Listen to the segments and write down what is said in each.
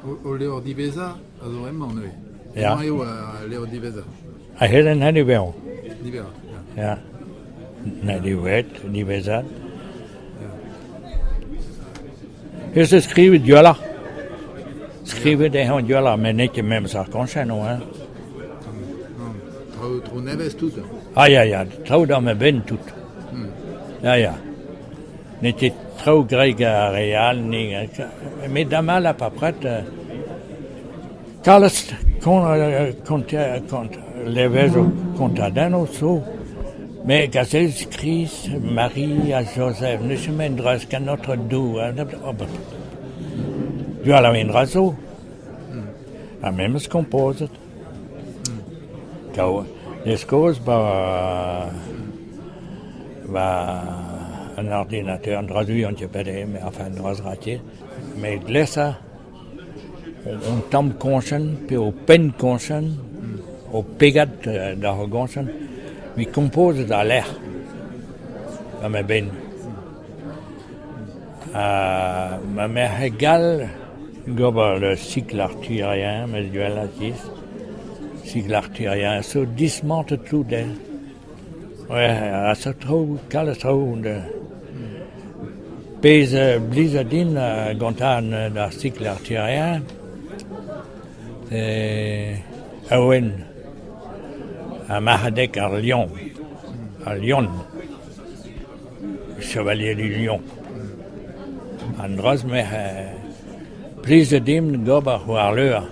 Ho levr diwezhañ a zo hemañ neuze. Ya. Hemañ eo al levr diwezhañ. A-hed an diwezhañ. Diwezhañ, ya. Ya. Na diwezhat, diwezhat. Ez eus skrivet gwelloc'h. Skrivet eo gwelloc'h, met n'eo ket memes ar koñchennoù hein. Traoù traoù nevez tout. Ah ya ya, traoù d'ar ma benn tout. Ya ya. N'eo ket traoù graet gant ar re all, ni, met damall ha papred kalz kont levezoù kontadennoù zo, met gazez kriz Marie ha Joseph n'eus ket met un dra gant Notre Doue Gwell a un dra zo ha memes kompozet. Kaou n'eus kaoz 'ba 'ba an ordinateur, an dra zu an ket eo, mais enfin an dra zra ket. Met glesa un tamm koñchenn pe ho penn koñchenn, ho pegad d'ar goñchenn, evit kompozet al lec'h gant ma benn. Ha ma merc'hed gall d'ober le cycle arthurien, met gwellañ 'giz, cycle arthurien zo dismantet tout hein. Ouais, ha seurt traoù, kalz traoù da pezh a blij din gontañ d'ar cycle arthurien, c'est Awen ha marc'hadeg ar Lion, al Lion. Chevalier du Lion. An dra-se plijet din d'ober war leur.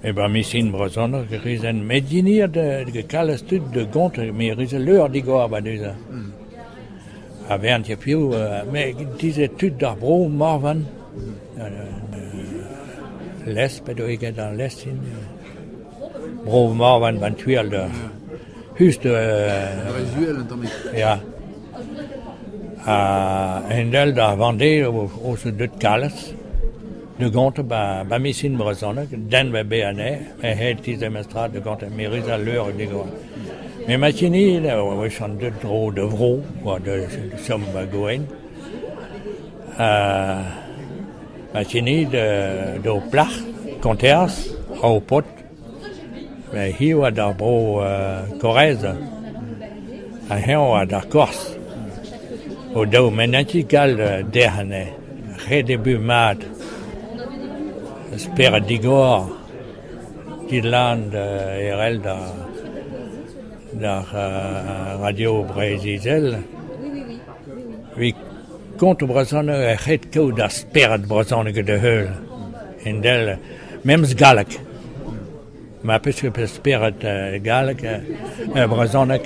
E ba misin brezhoneg e rizen met hini da kalz tud da gont me rize leur digor ba neuze. Ha vezañ ket piv me dize tud d'ar vro Morvan Les bet eo get an les int. Bro Morvan 'ba 'n tu all da just Breizh-Uhel un tammig. Ya. Ha a-hend-all d'ar Vendée o zo deuet kalz da gontañ 'ba 'ba misin brezhoneg, den 'ba bet anezhe, met aet tizh memestra da gontañ me 'rez al leur digor. Met ma hini e oan deuet tro da vro kwa da chom 'ba Gouren. Ma hini d'ho plac'h konterez ho paotr met hi a oa d'ar bro Corrèze ha eñ a oa d'ar Corse. O-daou met n'int ket gall derc'h anezhe. Ret eo bezañ mat, spered digor, Tidland erell d'ar radio Breizh-Izel. Evit kont brezhoneg e ret kaout ar spered brezhoneg da heul. Endel, memes galleg. Ma peus ket spered galleg, brezhoneg,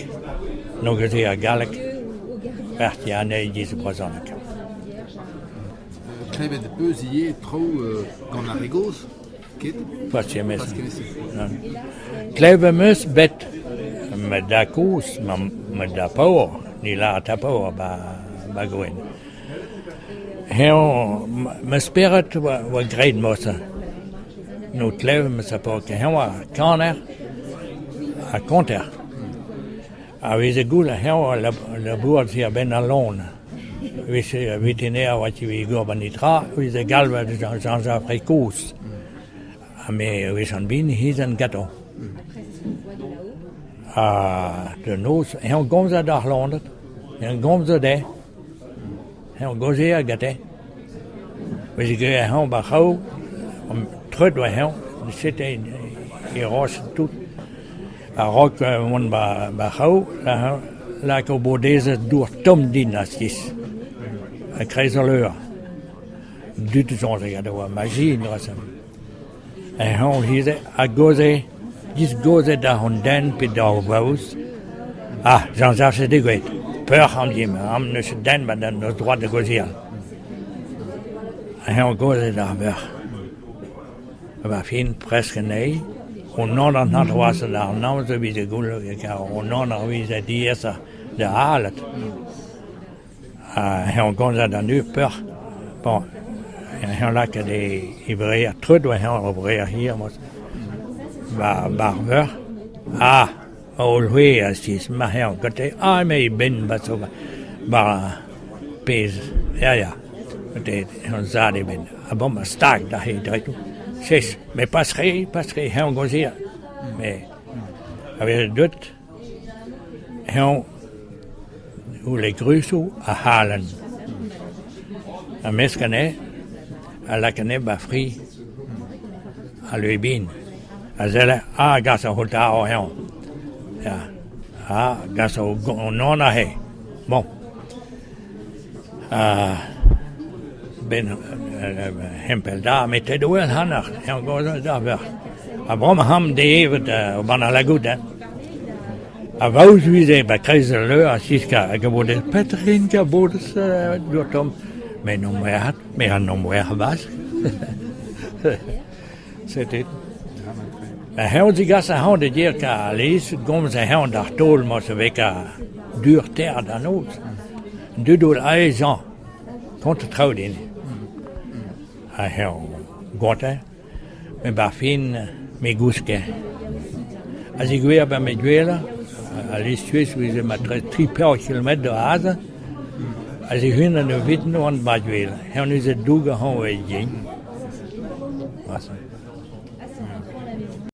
n'eo ket ar galleg, ec'h anezhi giz brezhoneg. Klevet 'peus ivez traoù gant ar re gozh, ket? Pas kement. Klevet 'm eus bet ma dad-kozh, ma dad-paour, ni 'lâr tad-paour 'ba 'ba Gwenn. Eñ, ma spered oa graet morse. N'o klevet ma zad-paour ket. Eñ oa kaner ha konter. A veze goul eñ oa labourat diwar-benn al loen. Veze veterinaire oa ket gober netra, veze galvet Jean-Jacques kozh. Ha me 'vezan bihan hiziv gantañ. Ha da noz, eñ 'gomze d'ar loened, eñ 'gomze dezhe, eñ 'gaozea gante. Veze graet eñ 'ba c'hraou, treut oa eñ, sete e roas tout. A-raok mont 'ba c'hraou, lak o bodezed dour tomm din a-skis, e-kreiz al leur. Dud soñj a oa maji neuze. Eñ ivez a gaoze, disgaoze da hon den pe d'ar vaouez. Ah, Jean-Jacques degouezhet, peoc'h an dimp, am neus den ma n'eus droad da gaozeal. Eñ gaoze d'ar verc'h. A-benn fin, presk anezhi, on an an hanter d'ar amzer evit e goullo, kar on an ar vize diaesoc'h da alat. Ha eñ gomzet d'an dud peoc'h. Bon, eñ lakaet e breer treut oa eñ ur breer hir mod. Ba 'ba ar veur. Ah, holl c'hwezh ma eñ gante. Ah, eme e benn ba zo 'ba pezh. Ya, ya. Hon zad eo bet a bon ma stag da he dreitoù. Ses, met pas re, pas re, eñ gozea. Mais a veze deut eñ ouzh e grusoù a halen. A mesk anezhe, a lak anezhe ba fri al leue-bin. A selle, a gas ar c'hotar eñ. Ya, a gas an non aze. Bon. Ben hempel da, met te doel hanner, eñ gozal da ver. Ha bremañ ham devet ban ar lagout, hein. A vaoz vize ba kreiz al leur a siska hag a vo petra int a bodez dour tomm. Met n'omp werc'hat, me a n'omp werc'h bas. Setu. Eñ zigas ac'hañ da dir ka lez gomz eñ d'ar taol ma se vez ka dur ter da noz. Deuet out aesañ kontañ traoù din. Ha eñ gontañ met 'ba fin me gouske. A zegouezh 'ba me gwelañ al lez-tuez 'veze matre tri pevar kilometr da aze a zihun an eviten 'oan 'ba gwelañ. Eñ neuze doug ac'hañ e yen.